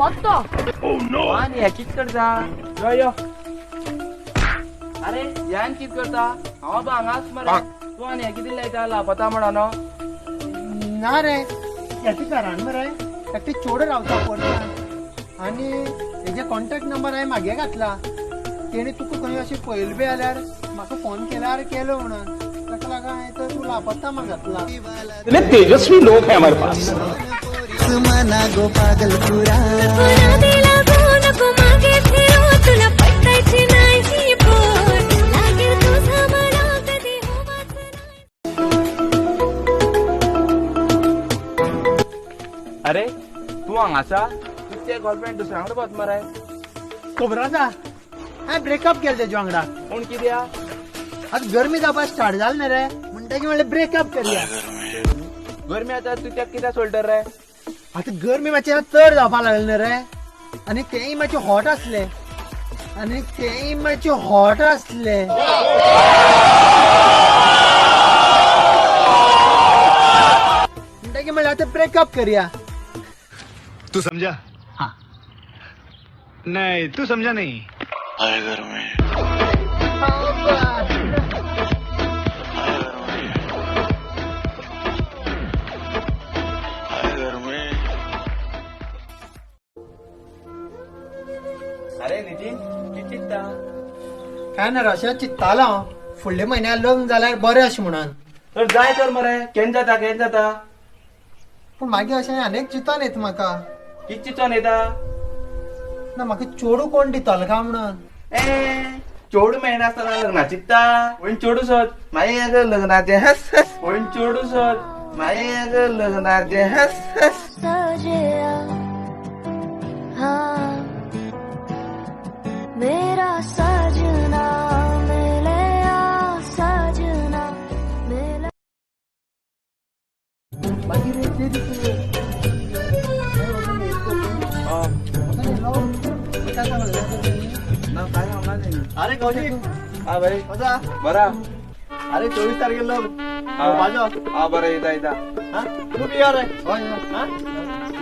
वता. आनी हे कित करता? यो यो. अरे यान कित करता? हांव बा हांगाच मरे. तूं आनी हे कितें लायता लापता म्हणून? ना रे, हेच्या घरान मरे एकटे चेडो रावता पोरसान आनी हेजे कॉन्टेक्ट नंबर हांवें मागे घातला. तेणी तुका खंय अशें पळयलें बी जाल्यार म्हाका फोन केल्यार केलो म्हणून. ताका लागून हांवें तर तूं लापता म्हण घातला. इतने तेजस्वी लोग हैं हमारे पास. नादी लागू नको मागे फिरू, तुला पटायची नाही पोर. लागेल तुझा मला कधी होवाच नाही. अरे तूं हांगा आसा? तुजें गर्लफ्रेंड दुसऱ्या वांगडा वच मरे. खबर आसा, हांवें ब्रेकअप केलें तेजे वांगडा. पूण कित्याक? आतां गरमी जावपाक स्टार्ट जालें न्ही रे, म्हणटकीर म्हणलें ब्रेकअप करया. गरमी आतां तूं तेका कित्याक सोडटा रे? आतां गरमी मातशी चड जावपाक लागली न्ही रे, आनी तेंय मातशें हॉट आसलें, आनी तेंय मातशें हॉट आसलें. म्हणटकीर म्हणलें आतां ब्रेकअप करया. तू समझा? हाँ. नहीं, तू समझा नहीं. अरे नितीन, कित चिंत्ता? काय ना अशें चिंत्तालो हांव, फुडल्या म्हयन्याक लग्न जाल्यार बरें अशें म्हणून. तर जाय तर मरे. केन्ना जाता केन्ना जाता? पूण मागीर अशें आनी एक चिंतोन येता म्हाका. कित चिंतोन येता? ना, म्हाका चेडूं कोण दितलो काय म्हणून. ए, चेडूं मेळना आसतना लग्ना चिंत्ता? पूण चेडूं सोद मागीर अगं लग्नाचें हस हस. पूण चेडूं सोद मागीर अगं लग्नाचें हस हस. सजया हाँ मेरा सजना मिले सजना मिले. मागीर ते दीस काय सांगलें? ना, काय सांगना तेणी. अरे कौशीक. हा बरें. वचा. बरा. अरे 24 तारखेला लग्न. हा हा, बरें, येता येता. हा, तू बी यो रे. हा,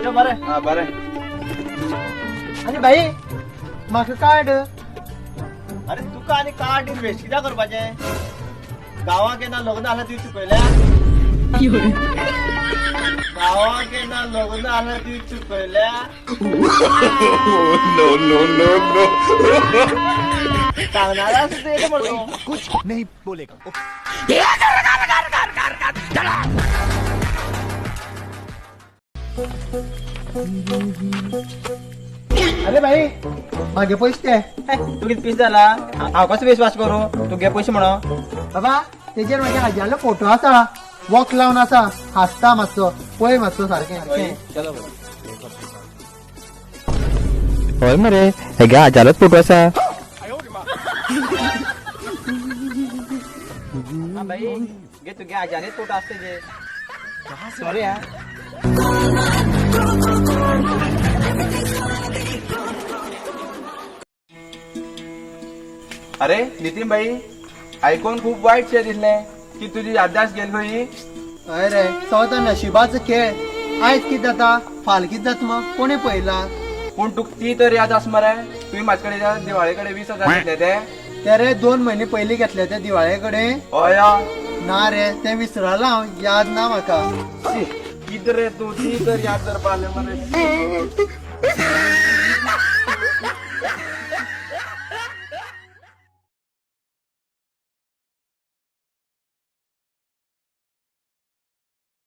यो बरें. हा बरें. आनी भाई, म्हाका कार्ड. अरे तुका आनी कार्ड वेस्ट कित्याक करपाचें? गांवाक येना लग्न आसल्यार तुवें चुकयल्या. गांवाक येना लग्न आसल्यार तुवें चुकयल्या. No no no no. सांगणार आसा येता मरे तूं. कुछ नहीं बोलेगा. अरे भाई, म्हागे पयशे ते. तूं कितें पीस जाला? हांव कसो विश्वास करूं तुगे पयशे म्हणून? बाबा, तेजेर म्हागे आजयालो फोटो आसा, वॉक लावन आसा, हांसता मातसो, पळय मातसो सारकें. चलो, हय मरे, हेगे आजालोच फोटो आसा. भाई, गे तुगे आजानेच फोटो आसा तेजे. सॉरी हा. अरे नितीन भाई, आयकून खूप वाईट शें दिसलें की तुजी याददाश्त गेली खंय. हय रे, तो तो नशिबाचो खेळ. आयज कितें जाता फाल कितें जाता मग कोणें पळयला? पूण तुका ती तर याद आसा मरे, तुवें म्हाजे कडेन दिवाळे कडेन 20,000 घेतले ते? ते रे 2 म्हयने पयलीं घेतले ते दिवाळे कडेन. हय या. ना रे, ते विसरला हांव, याद ना म्हाका. कितें रे तूं, ती तर याद करपा आसलें मरे.